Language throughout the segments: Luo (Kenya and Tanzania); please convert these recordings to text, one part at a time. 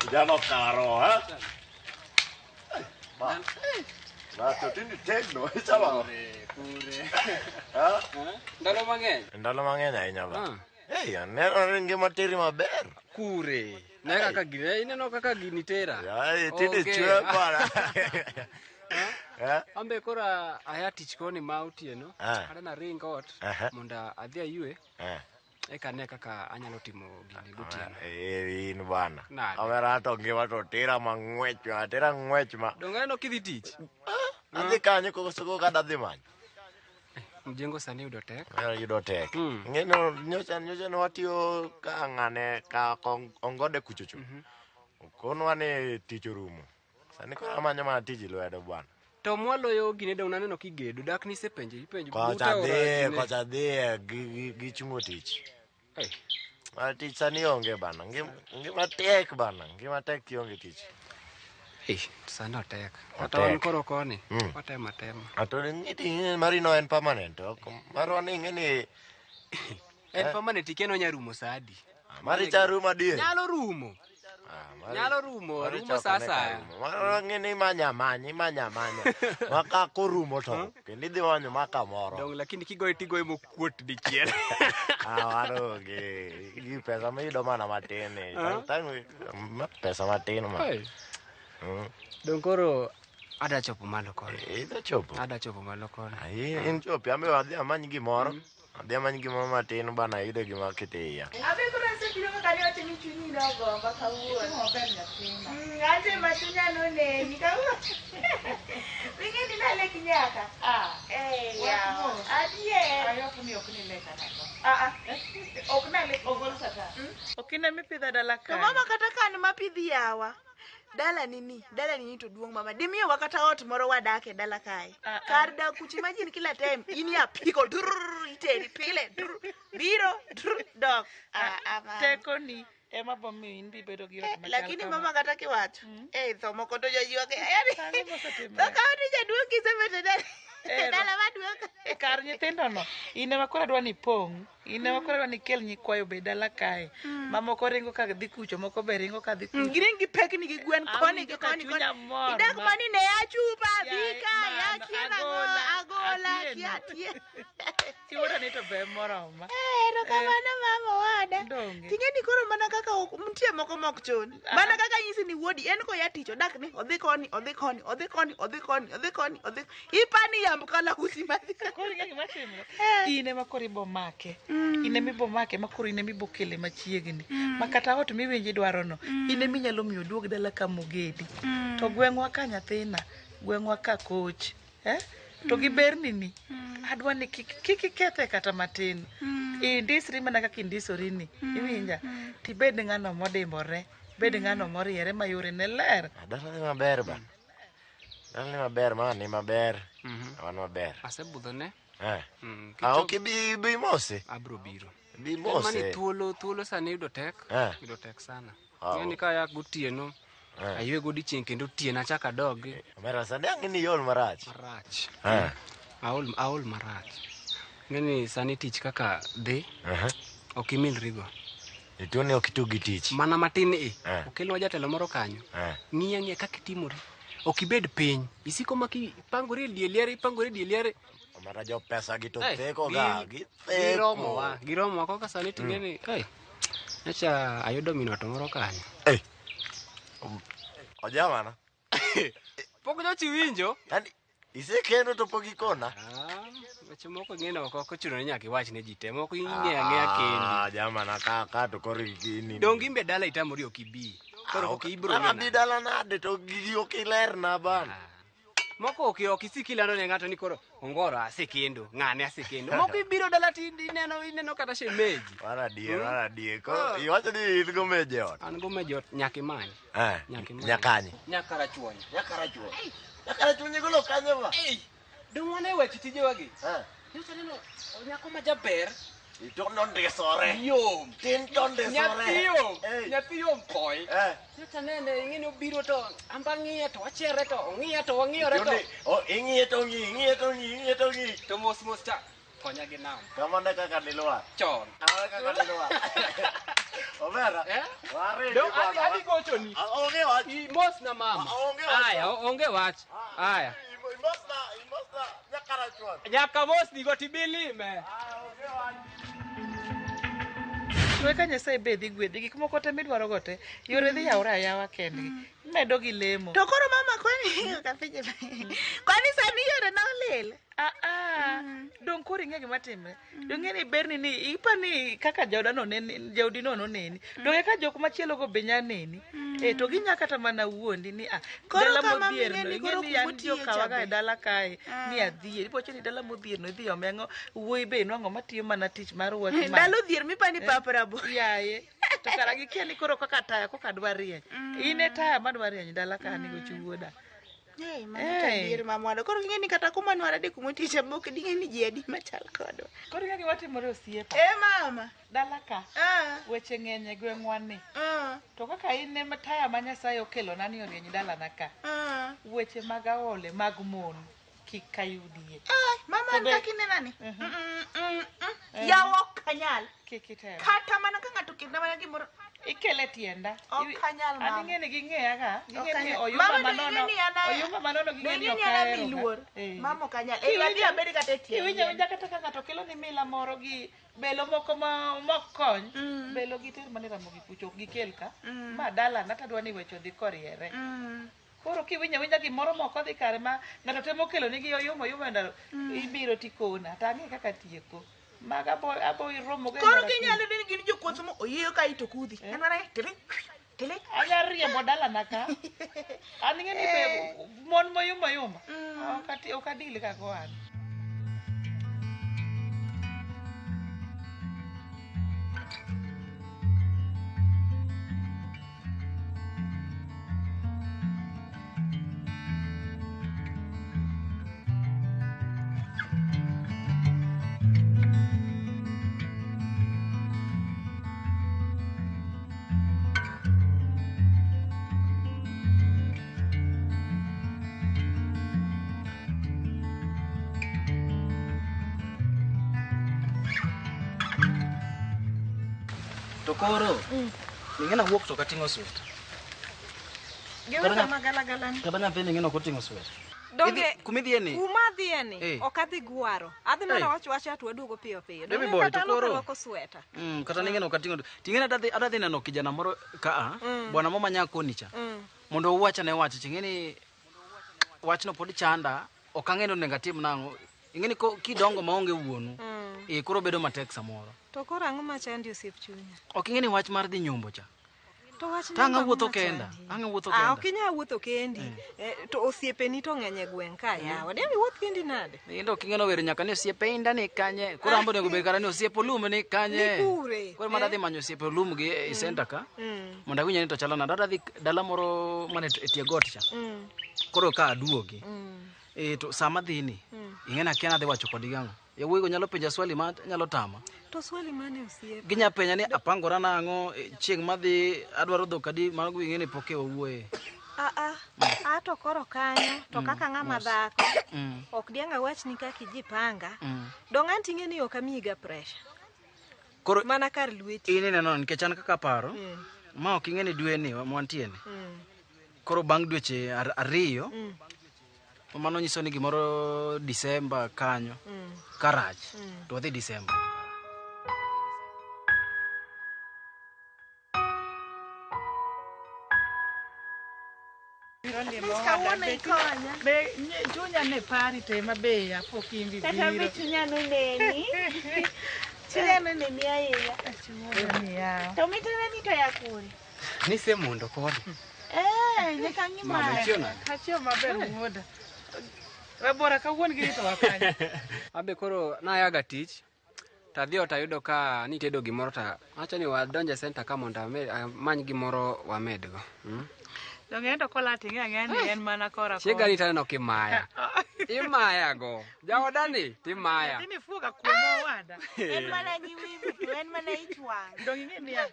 Kijana karo, ha? Ba. Ba to tindi tegno, ichalo. Kure. Ha? Ndalo mang'eny. Ndalo mang'eny ahinya ba. Ah. Hey, aneno ni ngima teri maber. Kure. Ne kaka gini, ineno kaka gini tera. Ai, tinde Onge. chwe bana. Eh? Ambe koro aya tich koni ma otieno. Ah. Adwa naring ot Aha. mondo adhi aywe Eh. eka ane kaka anyalo timo gini gotieno. Eh, in bana. Nade? Omera to ngima to tera mang'wech, ma, tera ng'wech ma. Donge aneno kidhi tich? Adhi kanyo koso koka adhi manyo. Mjengo sani yudo tek. Omera yudo tek. Mm. Ng'eno nyocha nyocha ne watiyo ka ng'ane ka ongode kuchocho. Okonwa ni tich orumo. Sani koro amanyo mana tij lwedo bwana. To mwaloyo gine dong naneno kigedo dak nisepenje ipenjo Kocha buta ora dhi, gine. kocha dhi gichungo tich. Eh, Ma tich sani onge bana. Ngima tek bana. Ngima tek kionge tich. eh, sani otek. Kata wan Otek. koro koni Mm. watemo atema. Ato ng'iti mari no en permanent. Ok marwa ni ing'e ni En permanent ikia ni onya rumo sa adi. mari cha rumo adier. Nyalo rumo. Ah, mari- Nyalo rumo, mari rumo cha sa ok ane ka asaya. rumo. Marwa ng'e ni imanya amanya, imanya amanya. Ma ka korumo to kendo idhi manyo ma kamoro. Dong lakini kigoye tigoye mokuot dichiel. Ah, wan onge. Gi pesa miyudo mana matin ni. Tang' ma pesa matin ma. Oi. Dong koro ada chopo malo koni. Idhi chopo. Ada chopo malo koni. Ai, in chopi ambe adhi amany gimoro. Adhi amany gimoro matin bana ayudo gima keto e iya. Abe koro asebiro kaka ne wacho ni chunyi nogomba kawuono. An te ma chunya noneni kawuono. Ing'e ni nalek nyaka. Eh, yawa. Adier. Ah, ah. Ok nalek. Okine mipidha dala To kae. mama kata kan mapidhi yawa. Dala nini, dala nini to duong' mama. Dimiyowa kata ot moro wadak e dala kae. Ah, ah. Kar dak kucha imagine kila time in e apiko drrrr, iteri pile drrrr, biro drrrr, dok. Ah, ah, mama. Tekoni ema bomiyo in bibedo gi ot Eh, machal lakini kama. mama kata kiwacho eh tho moko to joywak yani Ang'o mosetimore? to kawo ni jaduong' kisebet e dala Ero. dala maduong' Kar nyithindo no, in ema koro adwa ni ipong', in ema koro adwa ni ikel nyikwayo be dala kae. Mamoko ringo ka dhi kucho, moko be ringo ka dhi kucho. Giring gi pekni gi gwen koni gi Awinjo ka koni koni chunya mor idak ma- mani ne ya chupa Yaye, bika ya mano, kia nang'o agola, agola atieno. kia tie Chiwuoda ni to be moroma. Eh, erokamano mama wada Donge. ting'e ni koro mana kaka nitie moko mok chun mana kaka nyisi ni wuodi en koya tich odak ni odhi koni odhi koni odhi koni odhi koni odhi koni odhi ipani yamb kalausi madhi Koro ing'e gima timre? Eh. In ema koro ibo make. In ema ibo make ma koro in ema ibo kele machiegni. Ma kata ot miwinjo idwarono, in ema inyalo miyo oduog dala kamogedi. To gweng'wa ka nyathina, gweng'wa ka koch. Eh? To gi berni ni, adwa ni kik ikethe kata matin. Indisri mana kaka indisori ni. Iwinja? Tibed ng'ano modimbore, bed ng'ano moriere ma yore ne ler. Ah, Dala ni maber bana. Dala ni maber, ma ni maber. Wan maber. Asebudhone. Eh. Mm, Ah, ok ibi bi mose. Abro biro. Bi En mani mose. thuolo thuolo sani yudo tek. Eh. Yudo tek sana. Ah, Ing'e ni ka aya gotieno Eh. aywe godiochieng' kendo otieno achak adogi Omera sani ang' ni iol marach. marach. Eh. Aol aol marach. Ing'e ni sani tich kaka dhi Aha. ok imilrigo. Ituo ni ok itug gi tich. Mana matin i. Eh. Okelnwa jatelo moro kanyo. Eh. Ng'iya ng'iya kaka itimori. Ok ibed piny. Isiko ma ipangori e die liare, ipangori e die liare. Omera jo pesa gi to Eh, theko ga, gi Giromowa, theko. giromowa koka sani ting'e ni, eh, nyocha ayudo min ot moro kanyo. Eh. Ojamana. Pok nyocha iwinjo? Yaani isekendo to pok ikona. Ah, weche moko ing'e ni ok ochuno ni nyaka iwach ne ji te, moko ing'eyo ang'eya kendi. Ah, jamana ka ka to koro ini. Dong in be dala itamori ok ibi. Koro ok ibiro ng'e Abi nade. dala nade to gigi ok ilerna bana. Moko ok isik ilando ne ng'ato ni koro ongoro asekendo, ng'ane asekendo. Moko ibiro dala ti ineno ineno kata shemeji. Mar adier, mar adier. Koro iwacho ni in gomeje ot. An gomeji ot nyaka imany. Eh. Nyaka imany. Nyakanye. Nyaka rachuonyo. Nyaka rachuonyo. Nyaka rachuonyo igolo kanyo ba. Dong wane weche tijewagi. Eh. Nyocha neno nyako ma jaber. To nondisore. Yom. Tin to ndisore. Nyathi yom. Eh. Nyathi yom poi. Eh. Nyocha nene ing'e ni obiro to amba ng'iye to wachere to ong'iya to wang'iyore to. Tuoni, oh, ing'iye to ng'i, ing'iye to ng'i, ing'iye to ng'i. To mos mos cha konya gi nam. Kamano e kaka nilwar. Chon. Kamano e kaka nilwar. Omera. Eh? Waridi Dong bwana. adhi gochoni. Onge wach. Imos na mama. Onge wach. Aya, onge wach. Aya. Imosna, imosna nyakarachuon. Nyaka mosni go tibilime. To eka Nyasaye be dhi gwedhi gik moko te midwarogo te yore dhi yawore ayawa kendgi imedo gi lemo To koro mama kwani okapenje. Kwani sani yore na olil? Ah, ah. Dong koro ing'e gima timre. Dong ing'e ni berni ni ipa ni kaka jaoda no neni, jaodi no noneni. Dong eka jok machielo go be nya neni. Eh to ginya kata mana wuondi ni ah Koro dala kama modhier ming'e no ni ing'e koro ni an kuma otiye jokawa cha ga e be. dala kae Ah. ni adhier. Ibowacho ni dala modhier no idhi ome ang'o wuoyi be inwang'o matiyo mana tich mar watchman. Ndalo dhier mipani pap rabo. Yaye. To kara gikia ni koro kaka taya koka dwa rieny. In e taya madwa rieny dala ka ni gocho wuoda. Hey, mano to Eh. adier mamwado. Koro ing'e ni kata kuma nwarade kuma otiye cha be ok ding'e ni ji adi machal kodwa. Koro ing'e gima timore osiepa. Eh mama. Dala ka Ah. weche ng'eny e gweng'wa ni. Ah. To kaka in ema taya ma Nyasaye okelona ni orieny dalana ka. Ah. Weche mag aole mag mon kik kayudie. Ai, mama To an be- kaka inena ni. Mm, mm, mm, mm. Yawa ok anyal. Kik item. Kata mana ka ng'ato okelna mana gimoro. Ikele tienda. Ok anyal, An mama. ing'e ni ging'eya ga. Ging'e Ok ni anyal. oyumba Mama, to manono. ing'e ni an a- Oyumba manono Do ging'e ni ing'e ok ni an ami ahero ga. luor. Eh. Mama ok anyal. Eh, adhi abed kata e tie Iwinjo yien. awinja kata ka ng'ato kelo ni mila moro gi belo moko ma mok kony. Belo giter mana e Ramogi kucho ok gikel ka. Ma dalana tadwa ni weche odhi koriere. Koro kiwinjo awinja gimoro mok odhi kare ma ng'ato temo kelo nigi oyuma oyuma e ndalo ibiro tikona to ang'e kaka tieko. Mag abo abo romo go e Koro ndara kinyalo yudo ni gin jokuoth mo oyieyo kae to kudhi. En mana tilik tilik. Anya riembo dalana ka. An ing'e ni be mon moyuma yuma. Ok adil ga go an. To koro, ing'e nawuok to ok ating'o sweta. Giwito magalagala ni. Kata nyathini ing'e ok oting'o sweta. Donge Kumidhiye ni? kuma adhiye ni Eh. ok adhi gwaro. Adhi mana Eh. wacho wacha to waduogo piyo piyo. Baby Donge boy, kata to an ok koro- arwako sweta. Kata ning'e ok ating'o. Ting'e adhi neno kijana moro ka a, bwana mo manya koni cha. Mondo uwachane wach, ting'e ni wachno pod chanda, ok ang'e ni onego atim nang'o. Ing'e ni kidongo maonge wuonu, koro bedo matek samoro. To koro ang'o machandi osiep chunya? Ok ing'e ni wach mar dhi nyombo cha. To wach To ang' nyombo ang'o awuotho kenda, machandi? ang' awuotho Ah, kenda. ok inyal wuotho kendi. To osiepeni to ng'eny e gweng' ka yawa. Demi wuoth kendi nade? Inda ok ing'e no wero nyaka ni osiepe inda ni kanye. Koro ambo onego bed kata ni osiepe Olum ni kanye. Ni kure, Koro mana adhi manyo osiepe Olum gi e center ka. Mondo awinj ni to chalo nade. Adhi dala moro mane e tie got cha. Koro ka aduogi. To sama adhi ni, ing'e ni akia ni adhi wacho kodgi ang'o. Yawuoyi go nyalo penja swali ma nyalo tama. To swali mane osiep? Ginya penja ni apangora nang'o, chieng' madhi adwaro dhok adi, mago ing'e ni pok e wawuoye. Ah ah. Ah to koro kanyo to kaka ng'ama dhako ok diang' awachni kaka ijipanga. Dong' an ting'e ni ok amiyiga pressure. Koro Mana kar lweti. in ineno nikech an kaka aparo, ma ok ing'e ni dwe ni mwantie ni. Koro bang' dweche ariyo, mano nyiso ni gimoro Disemba kanyo, karach, to wadhi Disemba. Kawuono ikonya. Be chunya ne pari te ma be apok imbi Kata be biro. chunya noneni. Chunya noneni ahinya. Chunya ni yawa. To mitena ni to ya kure? Nisemondo koni. Eh, nyaka ang'i Mama, mara. ichiew nade? Achiew maber wuoda. Rabora kawuon gi to wakanye. Abe koro nayaga tich tadhi ot ayudo ka nitedo gimoro ta awacho ni wadonj e center ka mondo amany gimoro wamedgo. Donge en to kola ting'e ang'eya ni en mana kora Chiega ni taneno kimaya. Imaya go. Jaoda ni timaya. Nyathini fuoga kuom owada. En mana gi wivu to en mana ich wang'. Donge ing'e niya,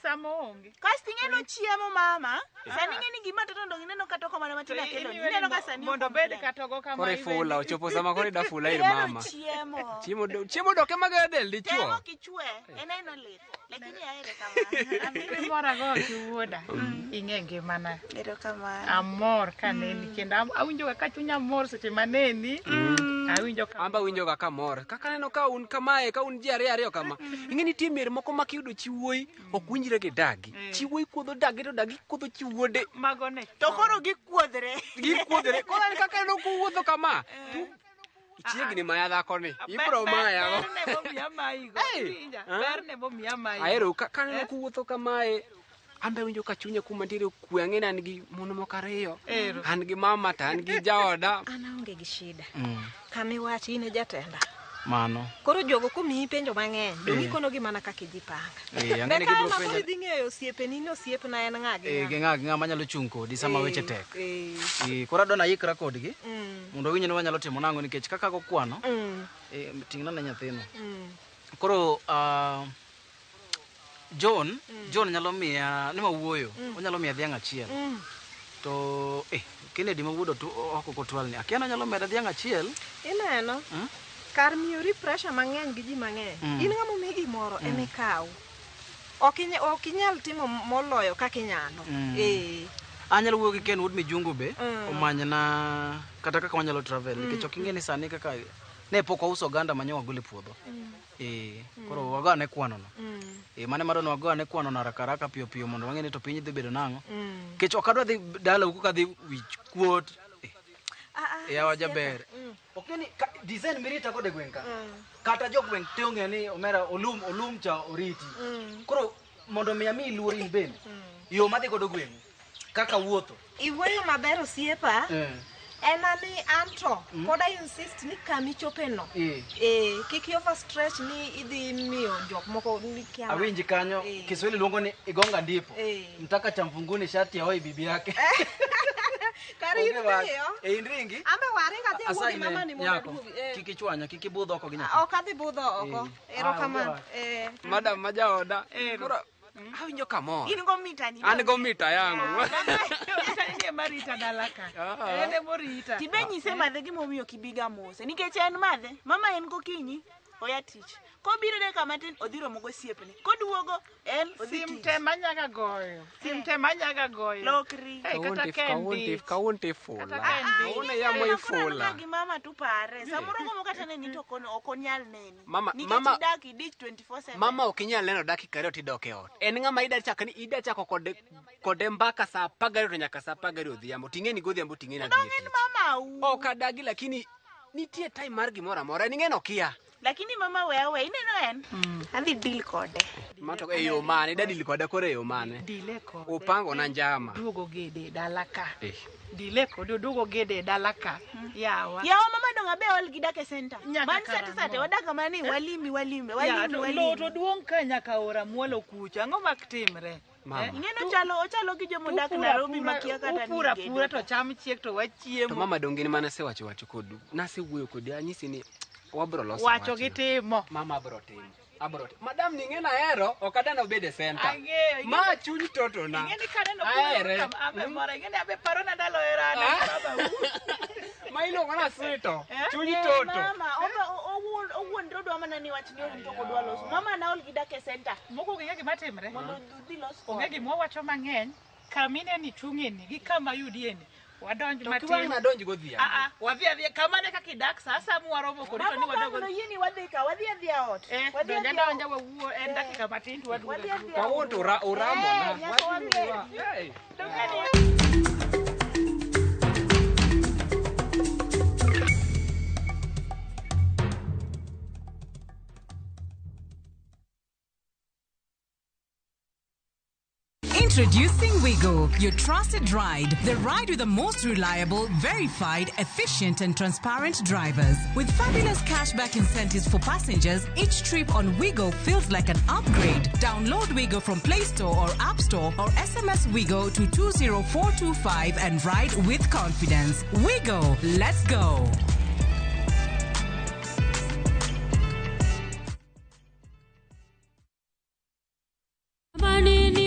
Sama onge. Kasto ing'eno chiemo mama. Sani ing'e ni gima toto dong ineno kata oko mana matin akelo. Ineno ka sani. Mondo obed kata ogo kama. Koro ifula ochopo sama koro ida fula ir mama. Chiemo. Chiemo dok ema gero del dichuo. Temo kichwe. En eno lit. Lakini ahere kamano. An mora go ki wuoda. Ing'e ngimana. Erokamano. Amor kaneni kendo awinjo ka chunya mor seche maneni. Awinjo ka Amba winjo ga kamor. Kaka aneno ka un kamae, ka un ji ariyo ariyo kama. Ing'e nitie mier moko ma kiyudo chi wuoyi ok winjre gi dagi. Chi wuoyi kuodho dagi to dagi kuodho chi wuode. Mago ne. To koro gikuodhre. Gikuodhre. Koro an kaka aneno kuwuotho kama. Chiegni maya dhako ni. Ibro maya. Berne momiya mayigo. Berne momiya mayigo. Ahero ka aneno kuwuotho kamae. An be awinjo ka chunya kuma nitiere kwe, ang'e ni an gi mon moko ariyo. An gi mama to an gi jaoda. An aonge gi shida. Kama iwachi in e jatenda. Mano. Koro jogo komiyi penjo mang'eny, dong ikonogi mana kaka ijipanga. Ang'e ni gibiro penjo. Idhi ng'eyo osiepeni ni osiepna en ng'a gi ng'a. Gi ng'a gi ng'a manyalo chung' kodi sama weche tek. Koro adwa nayikra kodgi. Mondo winj ni wanyalo timo nang'o nikech kaka gokwano. Ting'na ne nyathino. Koro John, John nyalo miya ni mawuoyo, onyalo miya dhiang' achiel. To Kennedy mawuodo to oko kotwal ni. Akia nyalo meda dhiang' achiel. Ineno? Kar miyori pressure mang'eny gi ji mang'eny. In ng'ama omiyi gimoro ema ikaw. Ok inyal timo moloyo kaka inyalo. Anyalo wuoyo gi Ken wuod Mijungu be, omanyna kata kaka wanyalo travel nikech ok ing'e ni sani kaka ne pok wauso oganda manyo wagolo e puodho. Koro wago ane kwano no. Mane madwa ni wago ane kwano no haraka haraka piyo piyo mondo wang'e ni to piny dhi bedo nang'o. Nikech ok adwa dhi dala uko kadhi wich kuot. Yawa jaber. Ok ni design mirita kode gweng' ka. Kata jogweng' te ong'e ni omera olum cha oriti. Koro mondo mi ami luor in bende. Yo madhi godo gweng' kaka wuotho. Iwuoyo maber osiepa. En ani anto pod I insist ni kama ichope no. Kik i overstretch ni idhi miyo jok moko ni kia. Awinji kanyo Kiswahili luongo ni igonga ndipo. Mtaka cha mvunguni shati ya oi bibi yake. Kari in dhiyo. In ringi. Ambe waringa dhi wuogi mama ni mondo aduogi. Kik ichwanya, kik ibudh oko gi nyathi. Ok adhi budho oko. Erokamano. Madam ma jaoda. Koro awinjo kamor. In go mita ni. An go mita yangu. Mita ni ema rita dala ka. En ema orita. Tibe nyise madhe gimomiyo kibiga mose. Nikech en madhe, mama en gokinyi oya tich. Kobiro dakika matin odhi romo gosiepne. Koduogo en odhi tich. Sim te manyaga goyo. Sim te manyaga goyo. Lokri. Kata Ken Kawuono ifula. Kawuono yamo ifula. Gi mama tu pare. Samoro gomo kata neni to ok onyal neni. Mama, nikech idak idich 24/7. Mama ok inyal neno dakika 2 tidok e ot. En ng'ama ida chako ni ida chako kode mbaka saa 12 to nyaka saa 12 odhiambo. Ting'e ni godhiambo ting'e na. Dong en mama u. Ok adagi lakini nitie time mar gimoro amora. En ing'e nokia. Lakini mama wewe ineno en adhi deal kode. Mato e yo mane ida deal kode kore yo mane. Dile kode. Upango na njama. Duogo gede dala ka. Dile kode duogo gede dala ka. Yawa. Yawa mama donga be ol gi dak e center. Man sate wadaka mani walimi. Lo to duong' ka nyaka ora mwalo kucha. Ang'o mak timre? Ing'eno chalo gi jomodak Nairobi makia kata ni upura pura to cham chiek to wachiemo. To mama donge ni mana sewacho wacho kodu. Nasewuoyo kodi anyisi ni wabro loso wacho gi timo. Mama abro timo. Madam ni ng'e nahero ok adana obed e center. Ang'eyo. Ma chuny toto na. Ing'e ni kaneno kuro abe mora ing'e ni abe paro na ndalo hera na baba u. Ma iluongo na sito. Chuny toto. Mama owuondre odwa mana ni wach ni to ok odwa loso. Mama na ol gi dak e center. Moko onge gima timre. Mondo odhi los kode. Onge gima wacho mang'eny. Kamine ni chung'eni gi kama yudieni. Wadonj matin. To kiwang' nadonj godhiambo. Wadhi adhiya kamane kaka idak sa asaya mwaromo kodi to ni wadogo. Mama yieni wadhi ka wadhi adhiya ot. Wadhi adonja wawuo en dakika matin to waduogo. Kawuono to uramo na. Wadhi. Introducing Wigo, your trusted ride. The ride with the most reliable, verified, efficient and transparent drivers. With fabulous cashback incentives for passengers, each trip on Wigo feels like an upgrade. Download Wigo from Play Store or App Store or SMS Wigo to 20425 and ride with confidence. Wigo, let's go. Money.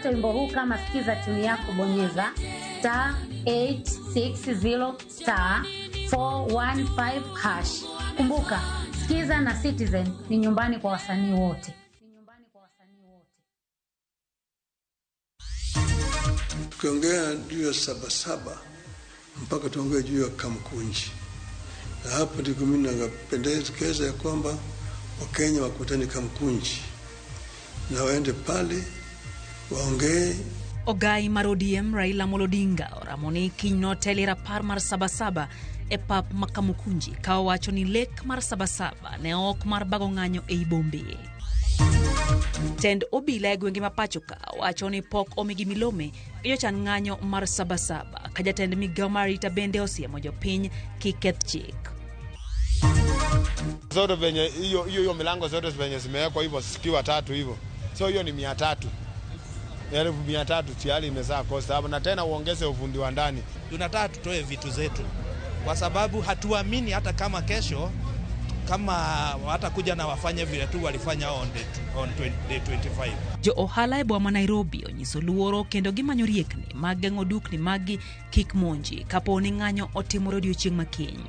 Kupata wimbo huu kama Sikiza Tuni Yako, bonyeza star 860 star 415 hash. Kumbuka, Sikiza na Citizen ni nyumbani kwa wasanii wote. Tukiongea juu ya Sabasaba mpaka tuongee juu ya Kamkunji, na hapo ndipo mimi napendekeza ya kwamba Wakenya wakutane Kamkunji na waende pale waongee. Ogai mar ODM Raila Amolo Odinga oramo ni kiny notel e rapar mar Sabasaba e pap ma Kamukunji ka owacho ni lek mar Sabasaba ne ok mar bago ng'anyo ei bombe. Tend obila e gwenge ma pacho ka wacho ni pok omigi milome gi jochan ng'anyo mar Sabasaba ka jatend migao mar arita bende osiemo jopiny kik keth chik. Zote venye hiyo hiyo milango zote venye zimewekwa hivyo zikiwa tatu hivyo, so hiyo ni 300, 300,000 tayari imezaa kosta hapo, na tena uongeze ufundi wa ndani. Tunataka tutoe vitu zetu kwa sababu hatuamini hata kama kesho kama watakuja na wafanye vile tu walifanya on day 25. Jo ohala e boma ma Nairobi onyiso luoro kendo gimanyo riekni mag geng'o dukni maggi kik monji kapo ni ng'anyo otimore odiochieng' ma kiny.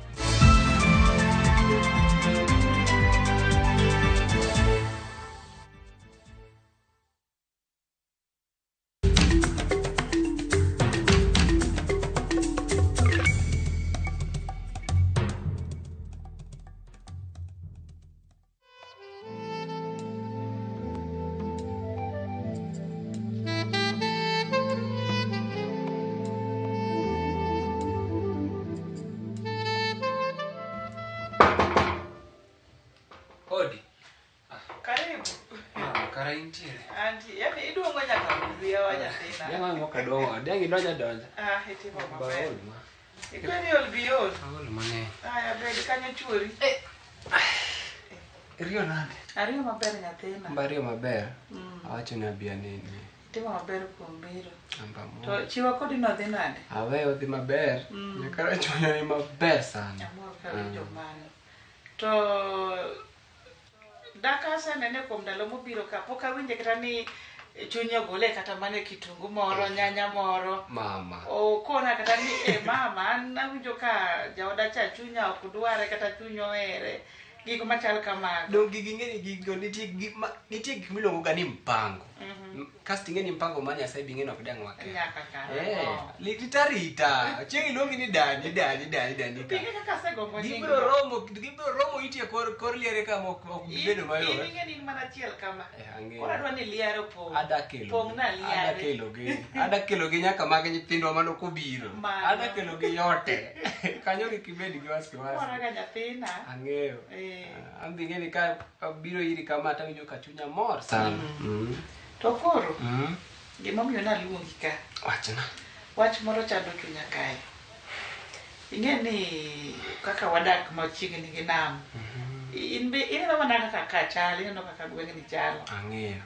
Riyo nade? Ariyo maber nyathina. Ariyo maber. Awacho ni abi aneni. Timo maber kuom biro. To chiwa kodi no dhi nade? Aweyo dhi maber. Nyakara chunya ni maber sana. Amor ka winjo mano. To daka asenene kuom ndalo mobiro ka pok awinje kata ni chunye ogole kata mana kitungu moro, nyanya moro. Mama. Okona kata ni mama an awinjo ka jaoda cha chunya ok dware kata chuny ohere. Gik machal kamago. Dong gigi ng'eni gigo nitie gik miluongo ga ni mpango. Kasto ing'e ni mpango mar Nyasaye be ing'e ni ok dang' waketh. Nyaka kare. Rita rita. Chieng' iluongi ni dani dani dani dani ka. Ing'e kaka asegombo nying. Gibiro romo iti e kor liare ka ok bibedo mayot. In ing'e ni in mana achiel kama. Koro adwa ni liare opong'. Ada kelo. Pong' na liare. Ada kelogi nyaka mag nyithindwa mane ok obiro. Ada kelogi yote. Kanyo kik ibed gi wasiwasi. Mora ga nyathina. Ang'eyo. An be ing'e ni ka abiro iri kama to awinjo ka chunya mor sana. To koro, gimomiyo naluongi ka. Wachna. Wach moro chando chunya kae. Ing'e ni kaka wadak machiegni gi nam. In be ineno mana kaka ka chal, ineno kaka gweng'ni chalo. Ang'eyo.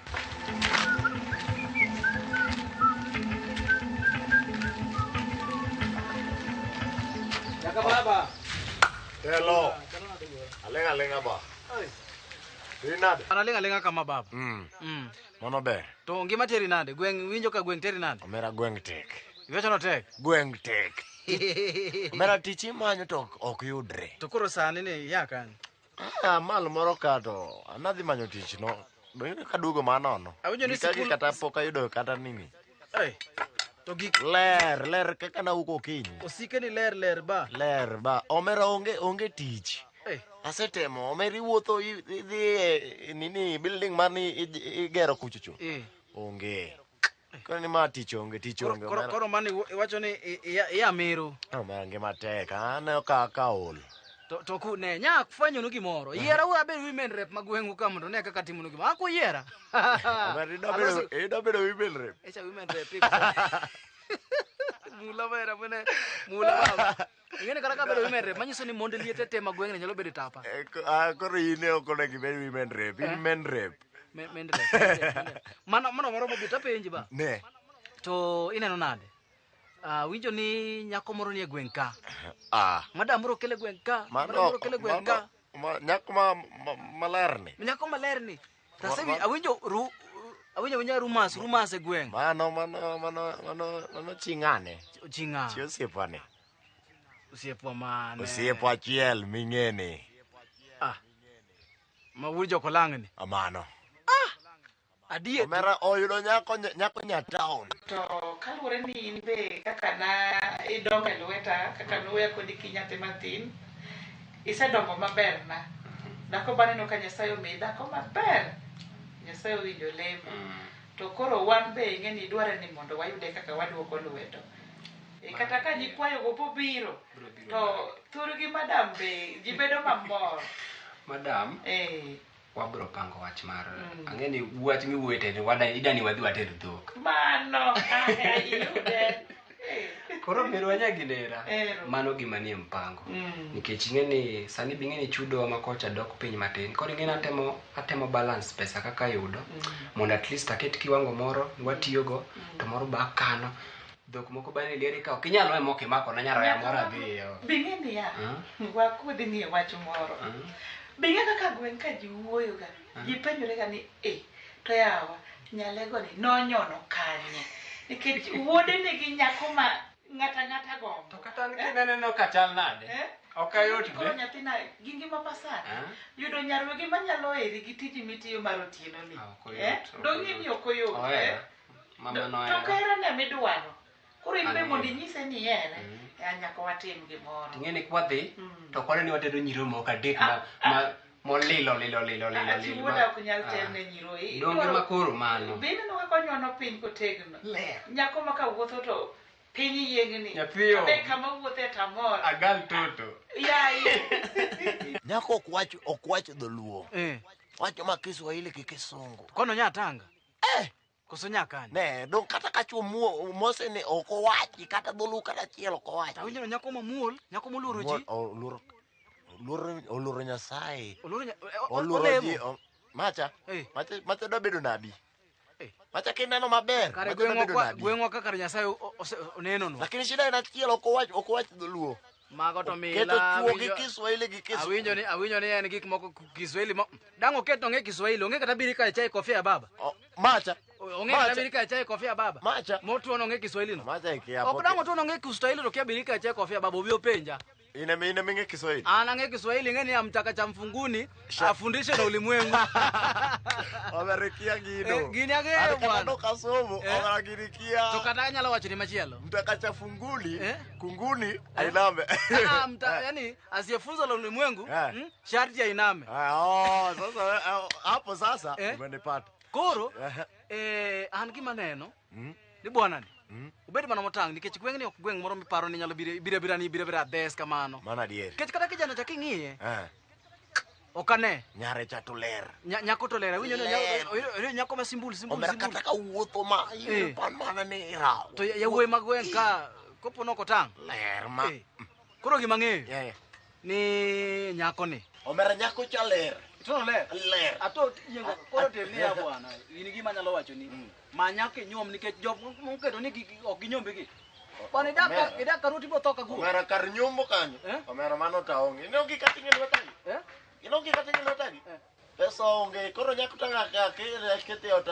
Nyaka baba. Hello. Alenga alenga ba. Teri nade? An alenga alenga kama baba. Mano ber. To ngima teri nade? Gweng' winjo ka gweng' teri nade? Omera gweng' tek. Iwacho no tek? Gweng' tek. Omera tich imanyo to ok yudre. To koro sani ni ya kanye? Malo moro ka to anadhi manyo tich no. Be kaduogo manono. Awinjo ni sikul kata pok ayudo kata nini. To gik ler kaka nawuok okinyi. Osike ni ler ba. Ler ba. Omera onge tich. Asetemo, omera iwuotho idhi nini building mani igero kuchocho. Onge. Koro ni ma tich onge, tich onge. Koro mani iwacho ni iya Meru. Omera ngima tek, aneno ka ol. To ku ne nyak fwenyonu gimoro. Yiera ura abed women rep ma gweng'u ka mondo ne kaka timonu gimoro. Ako yiera. Omera idwa bedo women rep. Echa women rep. Mula vera mene mula baba. Ing'e ni kata ka bedo women rep manyiso ni mond liete te ma gweng'ni nyalo bedo tapa. Koro in ok onego ibed women rep, in men rep. Men rep. Mano moro mobiro tapenji ba. Ne. To ineno nade? Winjo ni nyako moro ni e gweng' ka. Madam moro kele gweng' ka. Madam moro kele gweng' ka. Nyako maler ni. Nyako maler ni. Awinjo Awinjo awinja rumas rumas e gweng'. Mano mano mano mano mano ching'ane. Ching'a. Chi osiepwane. Osiepwa mane. Osiepwa achiel ming'eni. Ah. Ma wuod jokolang'ni. Amano. Adier. Omera oyudo nyako nyako nya town. To kaluwore ni in be kaka na idongo e lweta, kaka nuweya kodi kinyathi mathin, isedongo maber na. Dhako baneno ka Nyasaye omiyi dhako maber. Nyasaye owinjo lemo. To koro wan be ing'e ni dware ni mondo wayude kaka waduoko lwedo. E, kata ka nyikwayogo bobiro, to thurgi madam be ji bedo mamor. Madam, Eh, wabro pango wach mar ang'e ni wach miwuoye te wada idani wadhi water dhok. mano, ah, iyude. Koro merwa nyaginera. Ero. Mano gima nie mpango. Nikech ing'e ni sani be ing'e ni chudo ma kocha dok piny matin. Koro ing'e ni atemo atemo balance pesa kaka ayudo mondo at least aket kiwango moro watiyogo to moro ba akano. Dhok moko bane lieri ka ok inyal we mok imako na nyaroya moro adhiyo. Bing'e niya, wakudhi nie wach moro. Bing'e kaka gweng' ka ji wuoyoga, ji penjorega ni e, to yawa, nyalego ni nonyono kanye? Nikech wuode nigi nyako ma ng'ata ng'ata gombo. To kata an kineneno ka chal nade? Eh? Ok ayot Koro be. nyathina gi ngima masani, Eh? yudo nyarwegi manyalo eri gi tiji mitiyo mar otieno ni. Ok oyot, Eh? ok Dong' ni ok oyot. eh? Ohera. Mama To nohera. kahera ne midwaro. Koro in be Ang'eyo. mondo inyise ni ihere, eh, nyaka watim gimoro. Ing'e ni kwadhi to ok wane ni watero nyiro moko adek ma ma molilo lilo lilo lilo Ah, chi lilo. wuoda ok nyal terne nyiro. Donge ma koro mano. Be ineno kaka onyono piny kotegno. Nyako ma kawuotho to piny yiengni. Nyathi Abe om. kama wuothe tamor. Agal toto. Yaye. Nyako ok wach ok wach dholuo. Eh. Wacho ma Kiswahili gi Kisungu. Kono nya Tanga. Eh. Koso nya kanye. Ne, dong kata ka chuo muo mose ni ok owachi kata dholuo kata achiel ok owachi. Awinjo nyako mamuol, nyako moluoro Muol- ji. Oluoro oluoro oluoro Nyasaye. Oluoro Oluoro ji. olemo. Macha. Macha macha dwa bedo nabi. Macha kineno maber. Kare Macha dwa gweng'wa bedo kwa nabi. gweng'wa ka kare Nyasaye onenonwa. Lakini shida en achiel ok owach ok owach dholuo. Mago to mila. Keto chuo gi awinjo- Kiswahili gi Kisungu. Awinjo ni awinjo ni en gik moko Kiswahili mo. Dang' oket ong'e Kiswahili, ong'e kata birika e chai kofia baba. Macha. Ong'e kata birika e chai kofia baba. Macha. Motuon ong'e Kiswahili no. Macha ikia. Ok dang' otuon ong'e Kiswahili to kia birika e chai kofia baba obi openja. Ine ine minge Kiswahili. An ang'e Kiswahili ng'e ni amtaka cha mfunguni afundishe na ulimwengu. Omerikia gino. Eh, gini ang'eyo An kata bwana. dok asomo, Eh. omera gini kia. To kata anyalo wacho ni machielo. Mtaka cha funguli, kunguni, ainame. Ah, mta, yani asiyefunza la ulimwengu sharti ainame. Ah, oh, sasa hapo sasa umenipata. Koro an gima neno ni bwanani ubed mana motang' nikech gweng'ni ok gweng' moro miparo ni nyalo biro biro abira ni biro abira adhes kamano. Mano adier. Nikech kata kijana cha king'iye Eh, ok ane. nyare cha to ler. Nyako to ler awinjo ni Ler. awinjo nyako ma simbul simbul Omera simbul. kata ka wuotho ma pan mana ni irawo. To yawuoyi mag gweng' ka kopo nok otang'. Ler ma. Koro gima ang'eyo ni nyako ni. Omera nyako cha ler. Itono ler. Ler. Ato yiengo koro tem niya bwana. In gima anyalo wacho ni. Ma nyako inyuom nikech jok moketo ni ok ginyombi gi. Bwana idak Omera. idak karuti botho ka guok. Omera kar nyombo kanyo. Omera mano ta onge. Ineno gik ating'e lwetagi. Ineno gik ating'e lwetagi. Pesa onge. Koro nyako tanga kete ot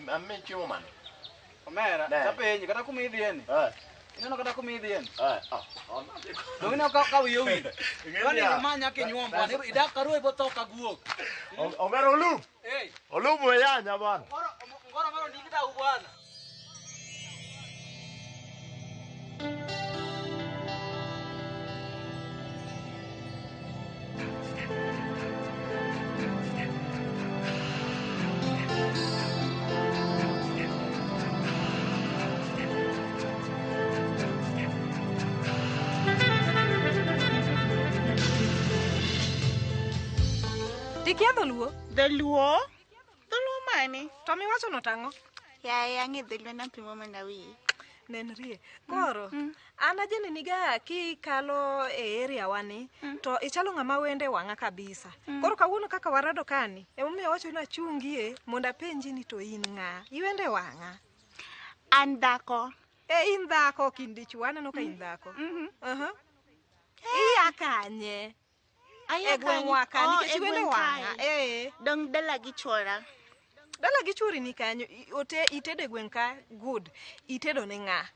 amiyi chiemo mane. Omera, Ne. tapenji kata kuma idhiye ni. Eh. Ineno kata kuma idhiye ni. Eh. Ah. Dong ineno ka wiyi owil. Ing'e Kwani niya. ma nyako inyuom bwana. Idak karuo botho ka guok. Omera olum. Eh. Olum we yanya bwana. Ngoro moro ndiki ta bwana. Ikia dholuo? Dholuo? Dholuo mane? To miwachono tang'o? Yaye, ang'e dholuo napimo mana wiye. Nenrie. Koro, an ajene niga kikalo e area wani, to ichalo ng'ama wende wang'a kabisa. Koro kawuono kaka warado kani, emomiyo awacho ni achungie mondo apenji ni to in ng'a? Iwende wang'a. An dhako. E in dhako ok in dichuo, aneno ka in dhako. Aha. Iya kanye? Aya E gweng'wa ka, Oh, nikech e iwende gweng' wang'a. kae. Eh. Dong dala gi chuora. Dala gi chuori ni kanyo, ote itedo e gweng' ka good. Itedo ne ng'a?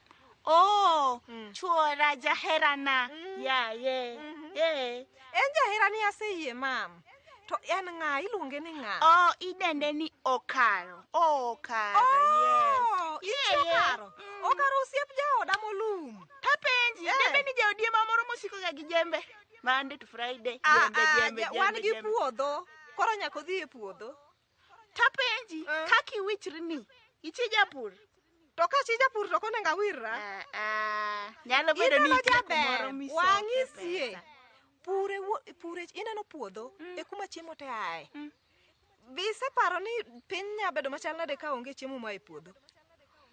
Oh, chuora jaherana. Yaye. Eh. En jaherani aseyie mam. To en ng'a? Iluonge ni ng'a? Oh, idende ni Okaro. Okaro, Oh, yes. ichi Okaro. Okaro osiep jaoda molum. Tapenji, debe ni jaodi ema moro mosiko ga gi jembe. Monday to Friday, Ah, jembe, ah, jembe, jembe, wan gi jembe. puodho. Koro nyaka odhi e puodho. Tapenji, kaka iwichri ni, ichi japur. To ka chi japur to konego awirra. Nyalo bedo ni Ineno nitie jaber, kumoro misoke wang'i sie. pesa. Pure, pure ineno puodho e kuma chiemo te ae. Be iseparo ni piny nya bedo machal nade ka onge chiemo moa e puodho?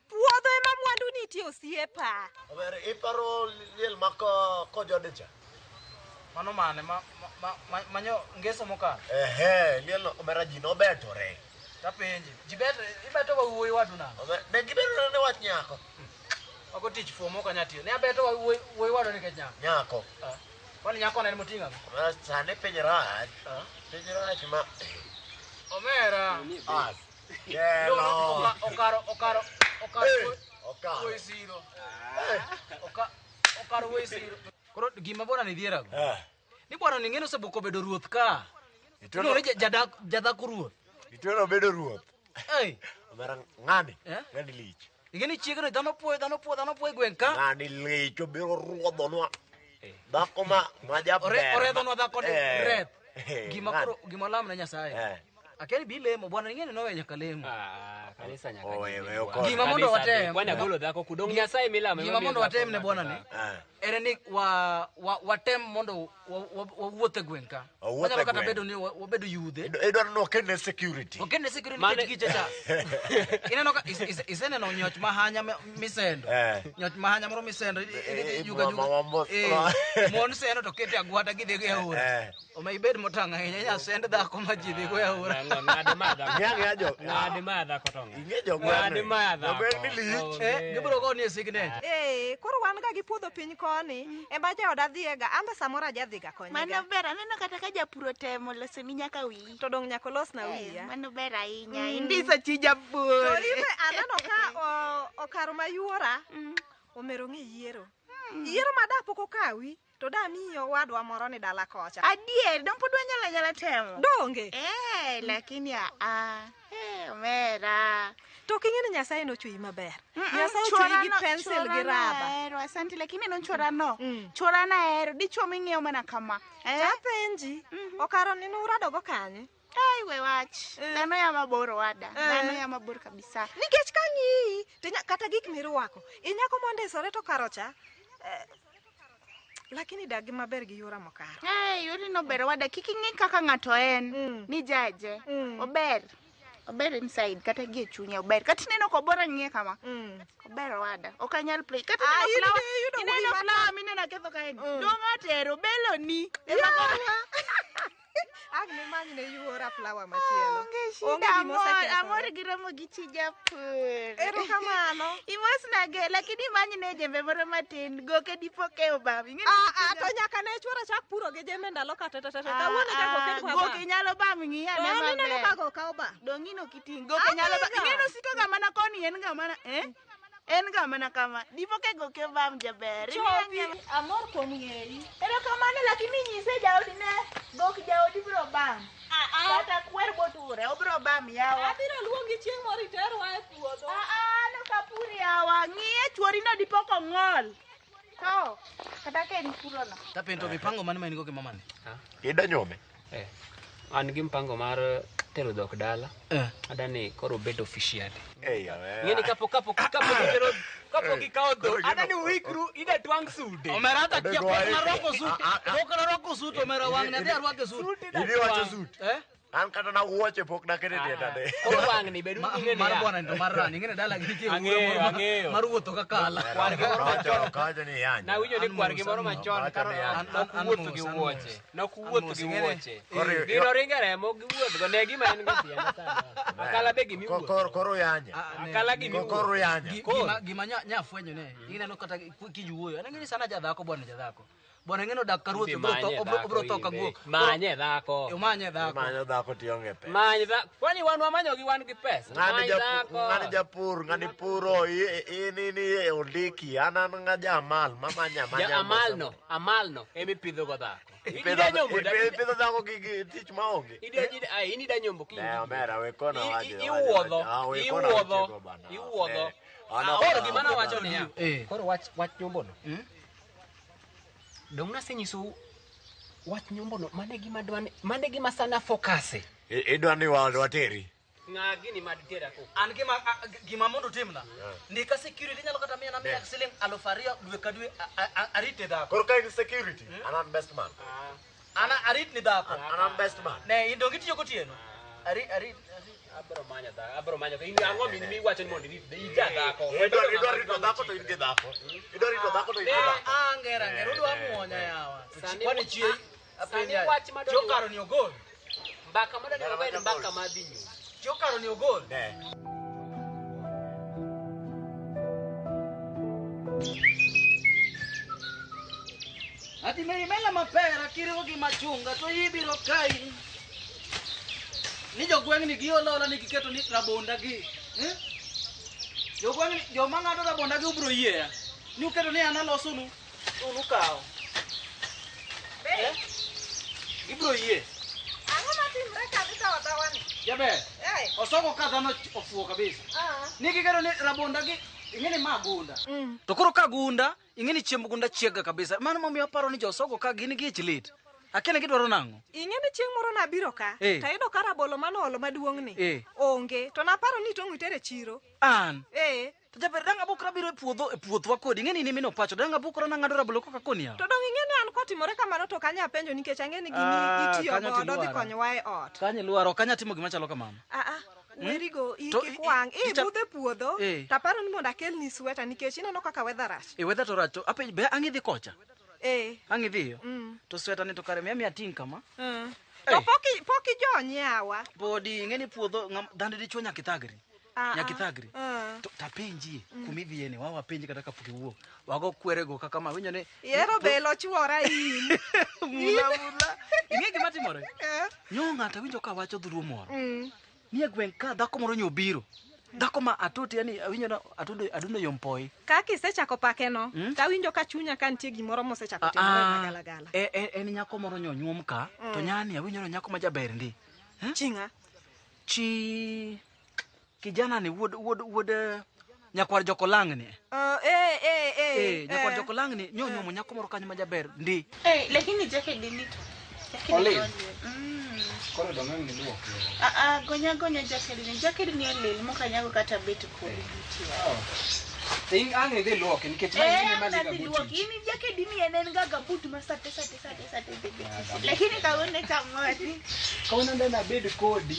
Puodho ema mwandu nitie osiepa. Omera iparo liel ma kojode cha? Mano mane ma manyo ngeso mokalo. Ehe, liel no omera ji nobetore. Tapenji. Ji bet ibeto wa wuoyi wadu nang'o? Ne gibedo ne wach nyako. Mago tich fuo mok anya tiyo. Ne abeto wa wuoyi wadu nikech nyako. Nyako. Kwani nyako ne en moting'o ang'o? Omera sani piny rach. Piny rach ma Omera. As. Jelo. Okaro okaro okaro. Okaro. Wuoyi siro. Okaro wuoyi siro. Koro gima bwana ni dhierago. Ni bwana ni ng'eno osebuko bedo ruoth ka. Iluongo ni jadhako ruoth. Itwero bedo ruoth. Ei. Omera ng'ani. Ng'ani lich. Ing'eni chiegni dhano puoyo dhano puoyo dhano puoyo e gweng' ka. Ng'ani lich obiro ruodhonwa. Dhako ma jaber. Oredhonwa dhako ni reth. Gima ng'ani. koro gima lam ne Nyasaye. Akeni bi lemo bwana ing'eni nowe nyaka lemo. Kanisa nyaka Gima mondo watem. Kwani agolo dhako kudong Nyasaye milamo. Gima mondo watem ne bwana ni. En ni watem mondo wawuoth e gweng' ka. Wawuoth e Wanyalo kata gweng'. bedo ni wabedo yudhe. Idwaro ni wakelne security. Wakelne security nikech giche cha. Ineno ka iseneno nyoch mahanya misendo. Nyoch mahanya moro misendo yuga yuga. Mon sendo to kete agwata gidhi go e aora. Oma ibed motang' ahinya inya send dhako ma ji dhi go e aora. Ng'ade ma dhako. Ng'e jo. Ng'ade ma dhako to ng'a. Ing'e jo Ng'ade ma dhako. Jogweng' ni lich. Gibiro goni e signet. Koro wan ga gi puodho piny koni, ema jaoda dhiega, an be samoro ajadhiga konyega. Mano ber, aneno kata ka japur otemo loso ni nyaka wiyi. To dong' nyaka olosna wiya. Mano ber ahinya, indisa chi japur. To ibe aneno ka Okaro ma yuora, omero ng'e yiero. Yiero ma da pok okawi, to da miyi owadwa moro ni dala kocha. Adier, dong pod wanyalo anyala temo. Donge? Lakini omera. To ok ing'e ni Nyasaye nochweyi maber. Nyasaye ochweyi gi pencil gi raba. Ahero, asante, lakini nochwora no. Chwora nahero, dichuo ming'iyo mana kama. Tapenji, Okaro ni nuradogo kanye? Ai, we wach. Dhano ya mabor wada. Dhano ya mabor kabisa. Nikech ka ng'iyi, to kata gik mirwako, inyako mondisore to Okaro cha. Lakini dagi maber gi yora mokaro. Yori no ber wada, kik ing'i kaka ng'ato en. Ni jaje. Ober. Ober inside, kata gi e chunye ober. Kata ineno kobora ng'iye kama. Ober wada. Ok anyal play. Kata ineno flower mineno aketho kaeni. Dong' atero, belo ni. Ang' nimany ne yuora flower machielo. Onge shida, amor gi romo gi chi japur. Erokamano. Imosnage, lakini imany ne jembe moro matin, goke dipo ke obam. To nyaka ne chuora chak puro gi jembe ndalo ka te. Kawuono ka goke dwa bam. Goke nyalo bam, ng'i ane maber. To an ineno ka goka obam. Dong' in ok iting'. Goke nyalo bam. Ing'e nosiko ga mana koni, en ga mana, En ga mana kama. Dipo ke goke obam jaber. Chopi. Amor kuom ng'eyi. Erokamano, lakini nyise jaodi ne gok jaodi biro bam. Kata kwer boture, obiro bam yawa. Abiro luongi chieng' moro iterwa e puodho. No kapur yawa. Ng'iye chuori no dipo kong'ol. To, kata ka en puro no. Tapenjo mipango mane ma in go gi mamani? Ida nyuome? An gi mpango mar tero dhok dala. Adani koro obed officially. Ng'eni kapok gikawo dhok, adani uikru ida twang' sude. Omera hata kia pok narwako sut. Pok narwako sut omera wang' ne adhi arwake sut. Idhi wacho sut. An kata na wuoche pok nakete tienda ne. Koro wang'ni bedu ing'e ni Mar bwana ni to mar rani, ing'e ni dala gi nitie wuoyo mar wuotho ka kala. Kawacho ni yanya. Nawinjo ni kwar gimoro machon karo nok wuotho gi wuoche. Nok wuotho gi wuoche. Gino ringo remo giwuoth go ne gima en go tiende sana. Akala be gimiwuotho. Koro yanya. Akala gimiwuotho. Koro yanya. Gima nya fwenyo ne, ineno kata kijuoyo. Aneno ni sana jadhako bwana jadhako. Bwana ing'eno dak ka ruoth Idhi obiro tho manye obiro dhako tho ka in be. guok. Manye dhako. Omanye dhako. Imanyo dhako tionge pesa. Many dhako. Kwani wan wamanyo gi wan gi pesa. Ng'ani Many japur, dhako. ng'ani japur, ng'ani puro, in in e ondiki, an an ng'a jamal, mamanya manya. Ja amalno, amalno emi pidho go dhako. Ipidho Ida nyombo da- ipidho dhako gi tich maonge. In ida nyombo kiny. Ne, omera, we kona wacho. Iwuodho, Ah, we kona iwuodho, wachego bana. iwuodho. Ne, an Ah, ok- Koro gima nawacho niya. Eh. Koro wach wach nyombono. Dong' nasenyisou wach nyombono, mane gima dwani, mane gima sana fokase. Idwa ni wateri. Ng'a gini mad tera ko. An gima gima mondo timna. Ndika security inyalo kata miya na miya siling 2000 dwe ka dwe arite dhako. Koro ka in security, an an best man. An arit ni dhako. An an best man. Ne in donge itiyo gotieno. Ari ari Abro manyo dhako, abro manyo. In ang'o min miwacho ni mondo irit ija dhako. Idwa rito dhako to in gi dhako. Idwa rito dhako to in gi dhako. Angera ngera udwa muonya yawa. Sani- Kwani chie Sani wach madwa ni- Chokaro ni ogol. Mbaka madwa ni wago en mbaka mar dhi nyombo. Chokaro ni ogol. Ne. Ati merimela mapera kiriwo gi machunga to ibiro kai. Ni jogweng'ni giolola ni giketo ni rabonda gi. Eh? Jogweng'ni joma ng'ado rabonda gi ubiro yieya. Ni uketo ni an alosonu to unukawo. Eh? Gibiro yie. Ang'o matimre kabisa wadhawani? Jaber. Eh. Osoko ka dhano ofuwo kabisa. Ah. Ni giketo ni rabonda gi ing'e ni ma gunda. To koro ka gunda, ing'e ni chiemb gunda chiega kabisa. Mano momiyo aparo ni josogo ka gin gi ich lit. Akia ni gidwaro nang'o. Ing'e ni chieng' moro nabiro ka, Eh. tayudo ka rabolo manoolo maduong'ni Eh. onge, to naparo ni itong'o itere chiro. An. Eh. To jaber dang' abukra biro e puodho e puothwa kodi. Ing'e ni in emino pacho. Dang' abukra nang'ado rabolo koka koni yawa. To dong' ing'e ni an kotimore kamano to kanya apenjo nikech ang'e ni gini Ah, itiyo kanyo godo dhi tilwara. konyowa e ot. Kanyo ilwaro, ok anyal timo gima chalo kamano. Ah ah. Werigo To kik wang' ibudho e puodho Eh. taparo ni mondo akelni sweta nikech ineno kaka weather rach. E weather to rach to apenj be ang' idhi kocha. Eh. Ang' idhiyo. Mm. To sweta ni to kare miya miya ting' kama. Mm. To pok ijony yawa. Podi ing'e ni puodho dhano dichuo nyaka ithagri. Ah, Nyaka ah. ithagri. Mm. To tapenji kuma idhiye ni wawa penji kata kapok iwuok. Wago kwerego kaka ma winjo ni Ihero belo chuora in. Mula mula. Ing'e gima timore? Nyo ng'ato awinjo ka wacho dholuo moro. Ni e gweng' ka dhako moro nyo obiro. Dhako ma atoti yani awinjo na atudo adundo yompoi. Kaka isechako pakeno, tawinjo ka chunya ka nitie gimoro mosechako timore Ah, magalagala. En nyako moro nyo nyuom ka to nyani awinjo ni nyako ma jaber ndi. Ching'a. Chi kijana ni wuod wuod wuod nyakwar jokolang' ni. Eh, Nyakwar jokolang' ni nyo nyuomo nyako moro kanyo ma jaber ndi. Eh, lakini jacket ni to. Jacket Olil. Mm. Koro dong' ang' niluok. Ah ah, gonya gonya jacket ni. Jacket ni olil mokanyago kata bet kodi. To in ang' idhi luoke nikech ma Eh, in ema ang' dhiga nadhi go luoki. tich. In jacket ni en en ga gabut ma sate sate sate sate dhi go tich. Lakini kawuono kamori. Kawuono nende abed kodi.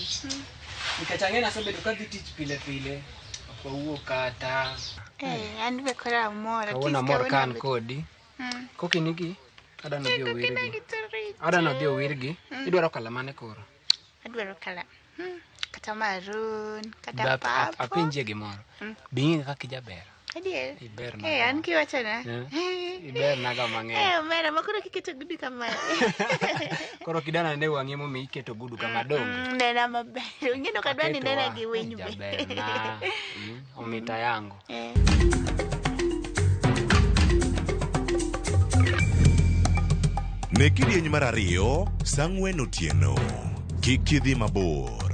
Nikech ang'e ni asebedo kadhi tich pile pile. Ok wawuo kata. Eh, an be koro amor. At Kawuono least amor ka an kawuono kodi. Mm. Kokinigi adwa nodhi owirgi. Richo. Adwa nodhi owirgi. Mm. Idwaro kala mane koro? Adwaro kala. Kata maroon, kata Be purple. apenjie gimoro. Mm. Be ing'e kaka ijaber? Adier. Iber Eh, an kiwachona. Eh, Ibernaga mang'eny. Eh, omera, ma koro kiketo gudu kamae. Koro kidana ne wang'i emomiyo iketo gudu kama donge. Nena maber. Ing'e ok adwa ni Aketo nena wa. gi winy be. Jaberna. Omita yangu. Eh. Ne kidieny mar ariyo, saa 4 otieno. Kik idhi mabor.